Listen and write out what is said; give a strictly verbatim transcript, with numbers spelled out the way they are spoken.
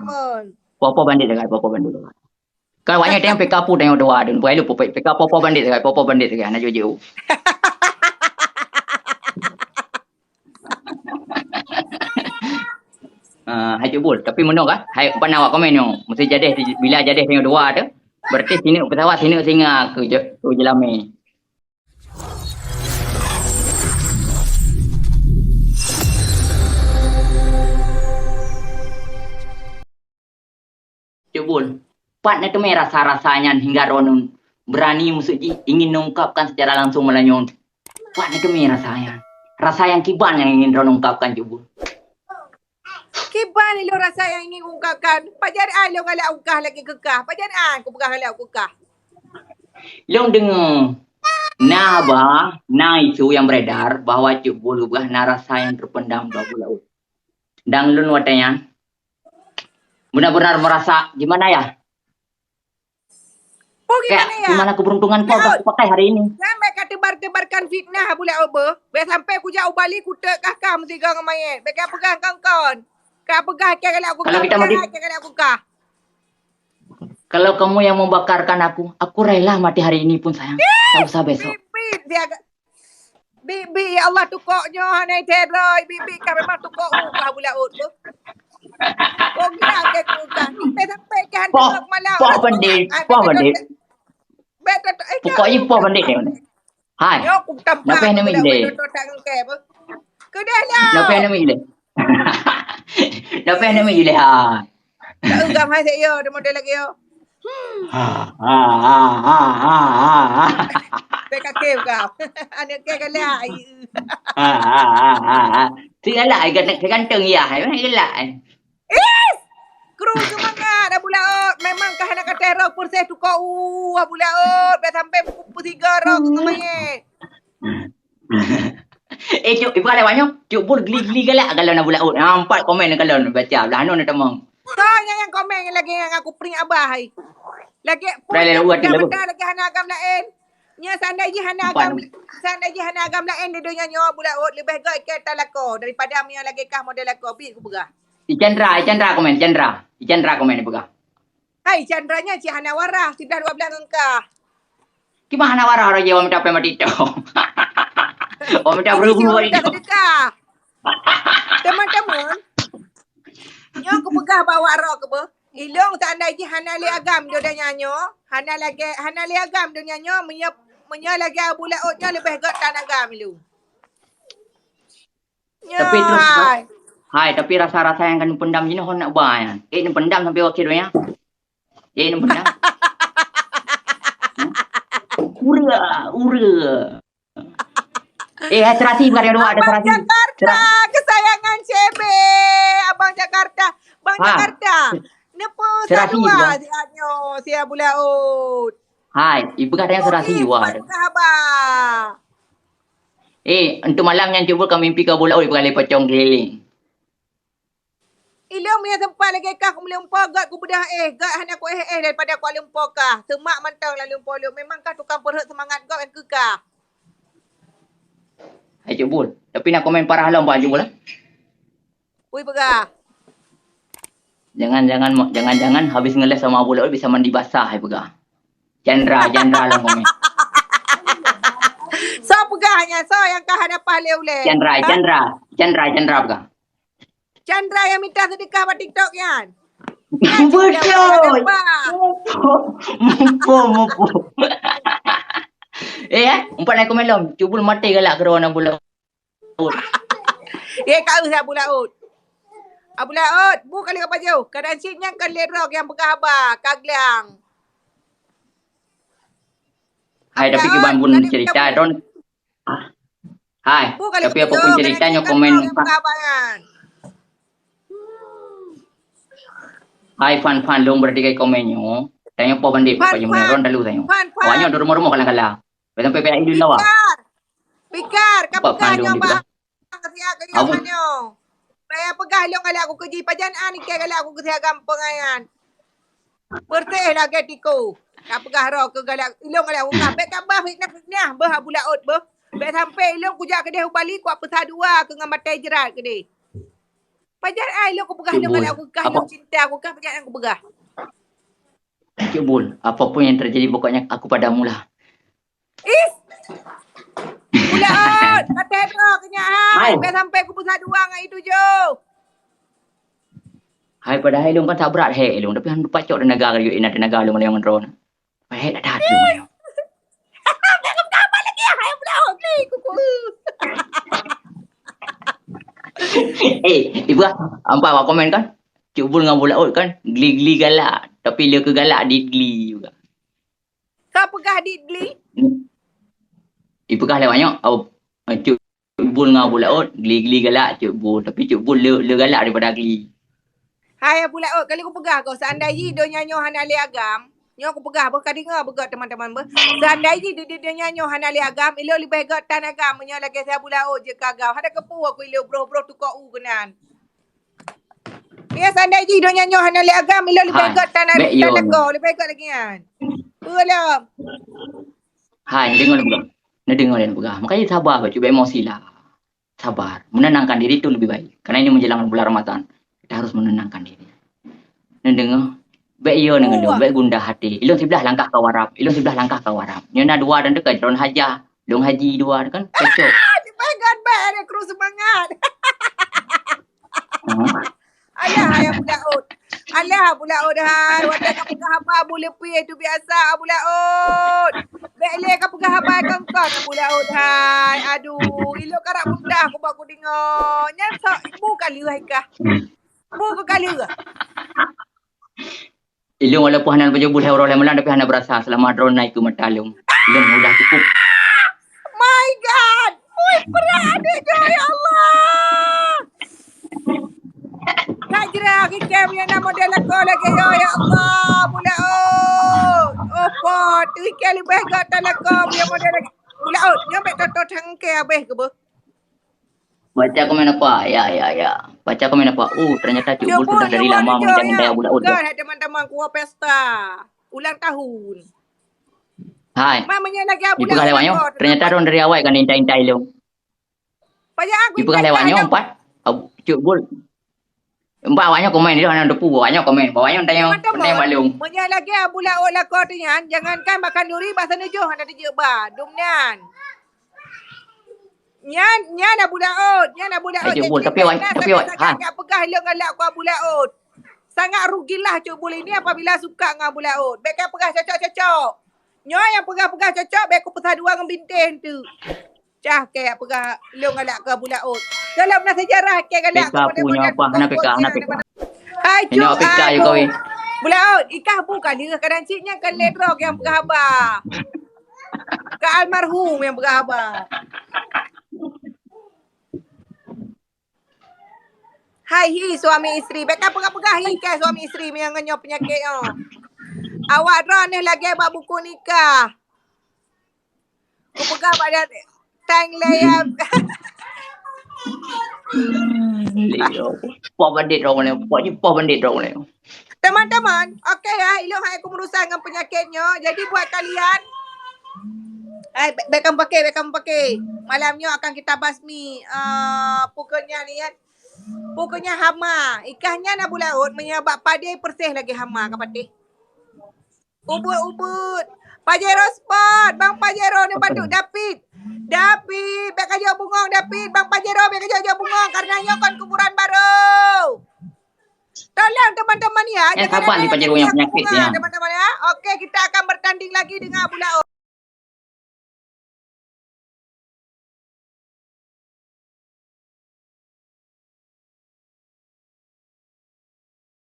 Mon. Popo bandit dekat, popo bandit dekat. Kan awaknyan tengok P K P tengok dua tu. Buai lu popo P K P, popo bandit dekat, popo bandit dekat. Nak jujur. Ah, hai Cuk Bul, tapi meunoe kah? Hai, pan awak komen nyoe. Mesti jadeh, bila jadeh tengok dua tu. Berarti sineuk pesawat, sineuk singa ke je-, ke jeulami. Cuk Bul, pat na teumé rasa-rasa nyan hingga droeneuh berani, maksud jih ingin neungkapkan secara langsung malam nyoe? Pat na teumé rasa nyan? Rasa nyang kiban nyang ingin droeneuh ungkapkan, Cuk Bul? Kiban ilôn rasa nyang ingin ungkapkan. Pajan ai lôn galak ungkah lagèe keukah. Pajan ai kupeugah galak keukah. Lôn deungoe na ba, na isu nyang beredar bahwa Cuk Bul geupeugah na rasa nyang terpendam bak Abu Laôt. Dan lôn watèe nyan benar-benar merasa gimana ya? Oh, gimana ya? Di mana keberuntungan kau aku pakai hari ini? Jangan bèk ka tebar-tebarkan fitnah Abu Laôt beuh. Bèk sampai kujak u Bali kuteuk kah kah meusigoe ngon manyét. Bèk ka peugah kon-kon. Ka peugah keu galak aku kah, peugah keu galak aku kah. Kalau kamu yang membakarkan aku, aku rela mati hari ini pun sayang. Tak usah besok. Bibit dia agak Bibit, ya Allah, tukok nyoe hana teroi. Bibit ka memang tukok muka Abu Laôt tu. Kong ya ke tukang. Sampai-sampai ke hantu malam. Poh bandit, poh bandit. Pokok jih poh bandit ni. Hai. Nyoe ku tampak. Napa nama ileh? Keudeh lah. Napa nama ileh? Napa nama ileh ha? Tak ugam hai sek yo, dia model lagi yo. Hmm. Ha, ha, ha, ha, ha, ha, ha. Bèk kakém kau. Aneuk kèe galak. Ha, ha, ha, ha, ha. Si galak ai ganteng, si ganteng ya, ai galak ai. Is! Kru semangat Abu Laôt. Memang kah aneuk katero perses tukok u Abu Laôt. Bèk sampai peusiga roh keu manyét. Eh, Cuk, ibu ada banyak. Cuk Bul geli-geli galak kalau na Abu Laôt. Ha, empat komen kalau baca. Belah anu na tamong. Soalnya yang komen lagi yang aku pering abah hai. Lagi pun lagi hana agam lain. Nya seandai jih hana agam, seandai jih hana agam lain di dunia nyoe Abu Laôt lebih gak ke talako daripada yang lagi kah model lako bit ku peugah. I Chandra, I Chandra komen, Chandra. I Chandra komen peugah. Hai, Chandra nyan cit hana warah, sidah dua belas ngon kah. Kiban hana warah, roh jih awak minta pèng mati toh. Awak minta berubah mati toh. Teman-teman, nyoe kupeugah bak awak roh keuh beuh. Ilong seandai jih hana lé agam donya nyoe, hana lagèe, hana lé agam donya nyoe, meunyoe, meunyoe lagèe Abu Laôt nyoe leubeh gèt tan agam ilong. Tapi terus, hai, tapi rasa-rasa nyang ka neupendam jinoe nak ba nyan. Eh, neupendam sampai wakil donya. Eh, neupendam. Hmm? Ura, ura. Eh, hai serasi bukan ada dua, ada serasi. Abang Jakarta, kesayangan C B. Abang Jakarta, Bang Jakarta. Neupeu serasi dua siat nyoe, si Abu Laôt. Hai, ipeugah tanya serasi dua. Haba. Eh, untuk malam nyan cuba ka mimpi ka Abu Laôt ipeugah lé pocong keliling. Ilong meunyo sempat lagèe kah ku meulumpo gèt ku beudah eh, gèt hana ku eh-eh daripada ku lumpo kah. Seumak mantong lam lumpo lôn. Memang kah tukang peurhot seumangat gèt nyang keu kah. Hai Cuk Bul, tapi na komen parah lom bak Cuk Bul, eh? Ui peugah. Jangan-jangan, jangan-jangan habis ngeles sama Abu Laôt bisa mandi basah, hai peugah. Chandra, Chandra lom komen. So peugah nyan, so nyang ka hana paih lé ulèe. Chandra, Chandra, Chandra, Chandra peugah. Chandra nyang minta seudeukah bak TikTok nyan. Beutôi. Mupo, mupo. Eh, eh, umpat naik komen lom. Cuk Bul maté galak keudroe na Abu Laôt. Ye, ka Abu Laôt. Abu Laôt, bu kali ka pajoh. Kadang cit nyang ka lé droe nyang peugah haba, ka glang. Hai, tapi kiban pun cerita, Don. Hai, tapi apa pun cerita nyoe komen. Hai, fan-fan lôn berarti kai komen nyoe. Tanyoe po bandit, Pak Jumlah Ron dalu tanyoe. Awak nyoe di rumoh-rumoh kalang-kalang. Sampai pihak idun lawa. Pikar, pikar, ka peugah nyoe, Bang. Ka siap keu nyoe. Saya peugah ilong galak aku keu jih, pajan an ikai galak aku keu siap gampông ayan. Beureuséh lagèe tiko. Ka peugah roh keu galak, ilong galak aku kah. Bèk ka bah fitnah-fitnah beuh Abu Laôt beuh. Bèk sampai ilong kujak keudeh u Bali, kuat peusa dua keu ngon maté jrat keudeh. Pajan ai lôn kupeugah lôn galak kupeugah lôn cinta kupeugah pajan ai kupeugah. Cuk Bul, apapun yang terjadi pokoknya aku padamulah. Ih! Bulaôt, kata droe keu nyak hai. Hai. Sampai-sampai kupeusaduwa ngon itu jôh. Hai, padahai lôn kan that brat hek lôn, tapi han pacok tenaga ka jeuet inan tenaga lôn ngon droeneuh. Hek that lôn nyoe. Hai Bulaôt, ni kuku. Eh, ibu ah, ampai awak komen kan? Cuk Bul ngon Bulaôt kan? Geli-geli galak, tapi le keu galak di geli juga. Ka peugah di geli? Ipeugah lewat nyoe, au, Cuk Bul ngon Bulaôt, geli-geli galak Cuk Bul, tapi Cuk Bul le, le galak daripada geli. Hai Bulaôt, kali kupeugah kau, seandai jih donya nyoe hana lé agam, nyoe kupeugah beuh, ka deungoe beuh teman-teman beuh. Seandai jih di, di donya nyoe hana lé agam, ilôn leubeh göt tan agam, meunyoe lagèe si Bulaôt jeuet keu agam. Hana keupeue ku ilôn broh-broh tukok u keunan. Ya, seandai jih donya nyoe hana lé agam, ilôn leubeh göt tan, tan lakoe, leubeh göt lagèe nyan. Peue lom? Hai, neudeungoe lôn peugah. Neudeungoe lôn peugah. Makanya sabar, bacut, bèk emosi lah. Sabar. Menenangkan diri itu lebih baik. Karena ini menjelang bulan Ramadan. Kita harus menenangkan diri. Neudeungoe. Bèk yo neudeungoe, bèk gundah hati. Ilôn siblah langkah ka warab. Ilôn siblah langkah ka warab. Nyoe na dua dan dekat, droen hajah. Lôn haji dua kan, cocok. Dipeugah bèk ada kru semangat. Alah, hai Abu Laôt. Alah, Abu Laôt, hai. Watèe ka peugah haba Abu Leupie itu biasa, Abu Laôt. Bèk lé ka peugah haba kongkon, Abu Laôt, hai. Aduh, ilôn karap mudah kubak kudeungoe. Nyan sok bu ka lheueh kah? Bu ka lheueh. Ilôn walaupun hana pajoh buleuen uroe lhèe malam, tapi hana beurasa seulama droeneuh na ikeue mata lôn. Ilôn udah cukup. My God! Ui, brat aneuk nyoe, ya Allah! Nak jrah ikem nyang na model lakoe lagèe nyoe, ya Allah, Abu Laôt. Oh, po, tu ikem leubeh göt tan lakoe nyang model lagèe. Abu Laôt, nyoe bèk toto tangke abéh keu beuh. Baca komen apa? Ya, ya, ya. Baca komen apa? Oh, ternyata Cuk Bul sudah dari lama mengintai Abu Laôt. Bukan, hai teman-teman, kuah pesta. Ulang tahun. Hai. Mamanya lagi Abu Laôt. Ipeugah lewat nyoe, ternyata droen dari awai kan intai-intai lôn. Ipeugah lewat nyoe, empat. Abu, Cuk Bul. Empat awak nyoe komen, dia hana teupeu. Awak nyoe komen. Awak nyoe tanya, tanya maklum. Meunyoe lagèe Abu Laôt lakoe tu nyan, jangankan bak khanduri, bak saneujôh hana teujeuet ba. Dum nyan. Nyan, nyan Abu Laôt, nyan Abu Laôt. Eh, Cuk Bul, tapi awak, tapi awak, ha. Sangat peugah lôn galak keu Abu Laôt. Sangat rugilah Cuk Bul ini apabila suka ngon Abu Laôt. Bèk ka peugah cocok-cocok. Nyoe nyang peugah-peugah cocok, bèk kupeusaduwa ngon bintéh tu. Cah kèe peugah lôn galak keu Abu Laôt. Dalam na sejarah kèe galak keu Abu Laôt. Hai Cuk, Abu Laôt, ikah bu ka lheueh kadang cit nyan kan lé droe nyang peugah haba. Ka almarhum nyang peugah haba. Hai hi suami isteri. Bèk ka peugah-peugah hi kèe suami isteri meunyoe ngon nyoe peunyakét nyoe. Awak droeneuh lagèe bak buku nikah. Kupeugah bak dia, teng lé ya. Leo. Poh bandit droeneuh, poh jih poh bandit droeneuh. Teman-teman, okey ya, ilôn hai aku meurusai ngon peunyakét nyoe. Jadi buat kalian, eh, bèk, bèk kamoe paké, bèk kamoe paké. Malam nyoe akan kita basmi, eh, pokoknya ni kan. Pokoknya hama. Ikah nyan Abu Laôt meunyoe bak padé persis lagèe hama ka patéh. Ubit-ubit. Pajero Sport, Bang Pajero ni batuk David. David, bèk ka jok bungong David, Bang Pajero bèk ka jok, jok bungong karena nyoe kon kuburan baru. Tolong teman-teman ya, jangan ada yang punya hubungan, teman-teman ya. Okey, kita akan bertanding lagi dengan Abu Laôt.